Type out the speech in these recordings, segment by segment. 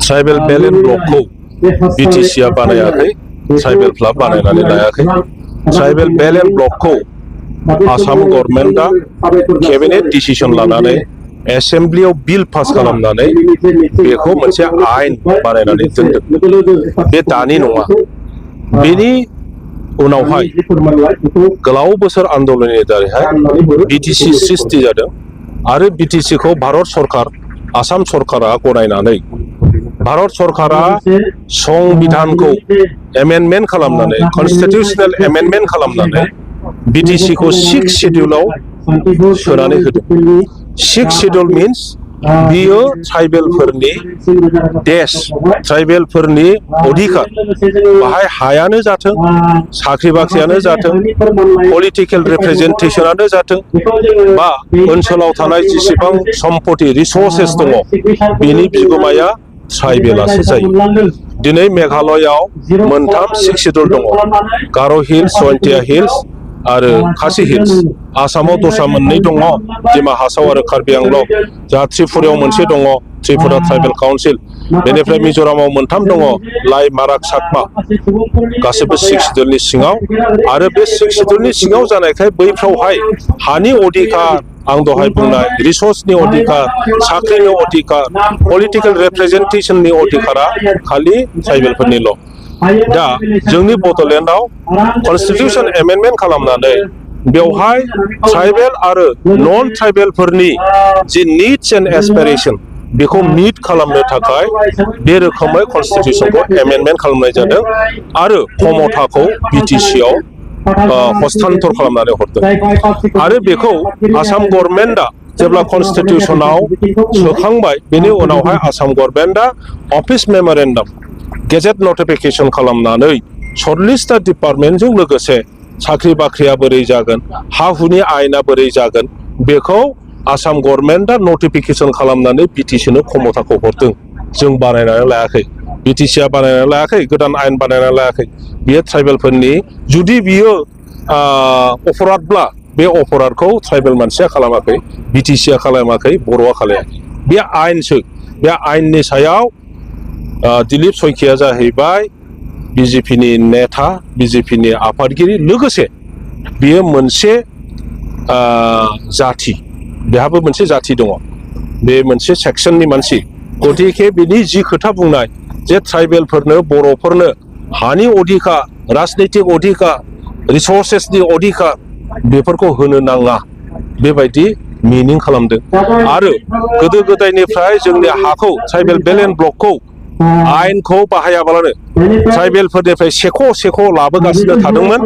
Tribal balance ब्लकखौ बिटिसिआ बानायाखै, ट्राइबेलफ्रा बानायनानै लायाखै। Tribal balance ब्लकखौ Assam गभर्नमेन्टआ केबिनेट डिसिसन लानानै एसेम्ब्लियाव बिल पास खालामनानै बेखौ मोनसे आयेन बानायनानै दोनदों। बे दानि नङा, बेनि उनावहाय गोलाव बोसोर आन्दोलननि दारैहाय बिटिसि सृष्टि जादों आरो बिटिसिखौ भारत सरकार, आसाम सरकारा गनायनानै भारत सरकारा संबिधानखौ एमेन्डमेन्ट खालामनानै, कन्स्टिटिउसनेल एमेन्डमेन्ट खालामनानै बिटिसिखौ 6 शेड्यूलाव सोनानै होदों। 6 शेड्यूल मीन्स बियो ट्राइबेलफोरनि देश, ट्राइबेलफोरनि अधिकार, बाहाय हायानो जाथों, साख्रि बाख्रियानो जाथों, पलिटिकल रिप्रेजेन्टेशनानो जाथों, बा ओनसोलाव थानाय जेसेबां सम्पति रिसोर्सेस दङ बेनि बिगोमाया ट्राइबेलासो जायो। दिनै मेघालयआव मोनथाम 6 शेड्यूल दङ, गार' हिल्स, जयन्तिया हिल्स आरो खासि हिल्स। आसामाव दस्रा मोननै दङ, डिमा हासाव आरो कार्बि आंलं। जोंहा त्रिपुरायाव मोनसे दङ, त्रिपुरा ट्राइबेल काउन्सिल। बेनिफ्राय मिज'रामाव मोनथाम दङ, लाइ, माराक, साकमा, गासैबो 6 शेड्यूलनि सिङाव। आरो बे 6 शेड्यूलनि सिङाव जानायखाय बैफ्रावहाय हानि अधिकार, आं दहाय बुंनाय रिसोर्सनि अधिकार, साख्रिनि अधिकार, पलिटिकल रिप्रेजेन्टेशननि अधिकारा खालि ट्राइबेलफोरनिल'। दा जोंनि बड'लेण्डआव कन्स्टिटिउसन एमेन्डमेन्ट खालामनानै बेवहाय ट्राइबेल आरो नन ट्राइबेलफोरनि जि निड्स एन्ड एसपिरेशन बेखौ मिट खालामनो थाखाय बे रोखोमै कन्स्टिटिउसनखौ एमेन्डमेन्ट खालामनाय जादों आरो क्षमताखौ बिटिसिआव हस्तान्तर खालामनानै हरदों। आरो बेखौ आसाम गभर्नमेन्टआ जेब्ला कन्स्टिटिउसनाव सोखांबाय, बेनि उनावहाय आसाम गभर्नमेन्टआ अफिस मेम'रेन्डाम, गेजेट नटिफिकेशन खालामनानै 40टा डिपार्टमेन्टजों लोगोसे साख्रि बाख्रिया बोरै जागोन, हा हुनि आयेना बोरै जागोन, बेखौ आसाम गभर्नमेन्टआ नटिफिकेशन खालामनानै बिटिसिनो क्षमताखौ हरदों। जों बानायनानै लायाखै, बिटिसिआ बानायनानै लायाखै, गोदान आयेन बानायनानै लायाखै। बियो ट्राइबेलफोरनि, जुदि बियो अपराधब्ला बे अपराधखौ ट्राइबेल मानसिया खालामाखै, बिटिसिआ खालामाखै, बर'आ खालामाखै। बे आयेनसो। बे आयेननि सायाव दिलीप शइकिया जाहैबाय बिजेपिनि नेता, बिजेपिनि आफादगिरि, लोगोसे बियो मोनसे जाथि, बेहाबो मोनसे जाथि दङ, बे मोनसे सेक्सननि मानसि। गतिके बिनि जि खोथा बुंनाय जे ट्राइबेलफोरनो, बर'फोरनो हानि अधिकार, राजनैतिक अधिकार, रिसोर्सेसनि अधिकार बेफोरखौ होनो नाङा, बेबायदि मिनिं खालामदों। आरो गोदो गोदायनिफ्राय जोंनि हाखौ, ट्राइबेल बेलेन्स ब्लकखौ आयेनखौ बाहायाबालानो ट्राइबेलफोरनिफ्राय सेख' लाबोगासिनो थादोंमोन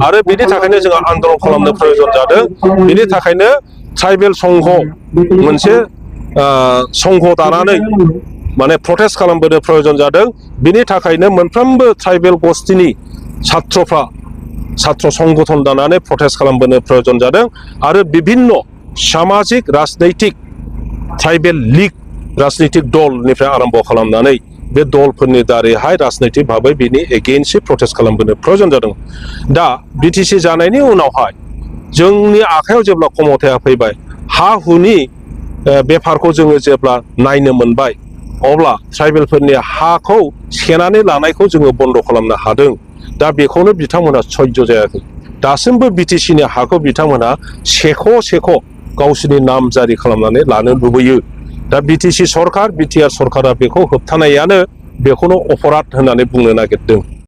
आरो बेनि थाखायनो जोंहा आन्दोलन खालामनो प्रयोजन जादों। बेनि थाखायनो ट्राइबेल संघ, मोनसे संघ दानानै माने प्रटेस्ट खालामबोनो प्रयोजन जादों। बेनि थाखायनो मोनफ्रोमबो ट्राइबेल गस्टिनि छात्रफ्रा छात्र संगठन दानानै प्रटेस्ट खालामबोनो प्रयोजन जादों आरो विभिन्न सामाजिक, राजनैतिक ट्राइबेल लीग, राजनैतिक दलनिफ्राय आरम्भ खालामनानै बे दलफोरनि दारैहाय राजनैतिक भाबै बेनि एगेइन्स्टै प्रटेस्ट खालामबोनो प्रयोजन जादों। दा बिटिसि जानायनि उनावहाय जोंनि आखायाव जेब्ला क्षमताया फैबाय, हा हुनि बेफारखौ जोङो जेब्ला नायनो मोनबाय, अब्ला ट्राइबेलफोरनि हाखौ सेनानै लानायखौ जोङो बन्द खालामनो हादों। दा बेखौनो बिथांमोना सयज' जायाखै। दासिमबो बिटिसिनि हाखौ बिथांमोना सेख' गावसोरनि नाम जारि खालामनानै लानो लुबैयो। दा बिटिसि सरकार, बिटिआर सरकारा बेखौ होबथानायानो बेखौनो अपराध होननानै बुंनो नागिरदों।